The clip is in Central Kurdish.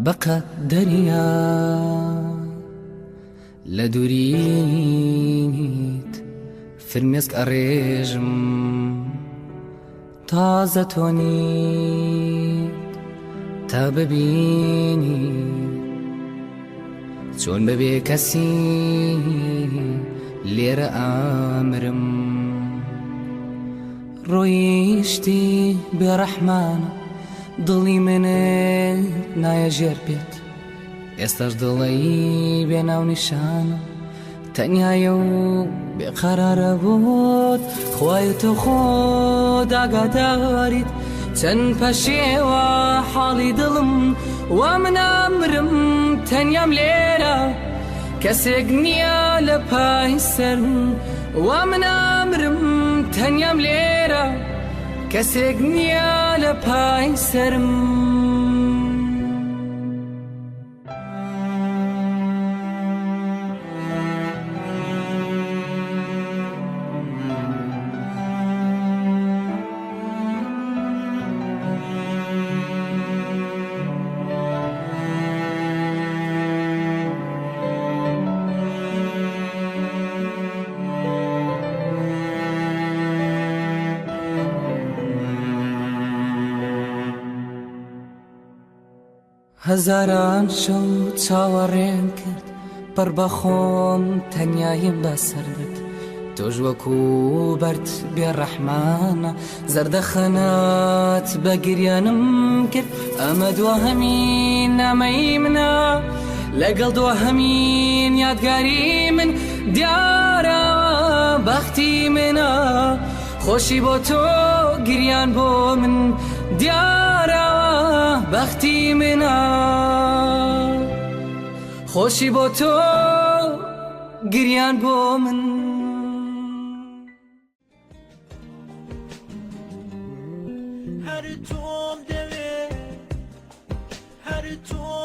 بەقەد دەریا لە دووریت فرمێسک ئەڕێژم تازە تۆ نیت تا ببینی چۆن بەبێ کەسی لێرە ئامرم ڕۆیشتی بێڕەحمانە دڵی منت نایە ژێر پێت ئێستاش دڵی بێ ناونیشانە تەنیایە و بێقەرارە بۆت خوایە تۆ خۆت ئاگاداریت چەند پەشێوە حاڵی دڵم وا من ئەمرم تەنیام لێرە کەسێک نییە لە پای سەرم وا من ئەمرم تەنیام لێرە کەسێک نییە لە پای سەرم. هەزاران شەو چاوەڕێم کرد پڕ بە خۆم تەنیاییم بەسەر برد تۆش وەکو بەرد بێڕەحمانە زەردەخەنەت بە گریانم کرد ئەمە دواهەمین نامەی منە لەگەڵ دواهەمین یادگاری من دیارە بەختی منە خۆشی بۆ تۆ گریان بۆ من دیارە بەختی منە خۆشی بۆ تۆ گریان بۆ من. هەر تۆم دەوێ هەر تۆم.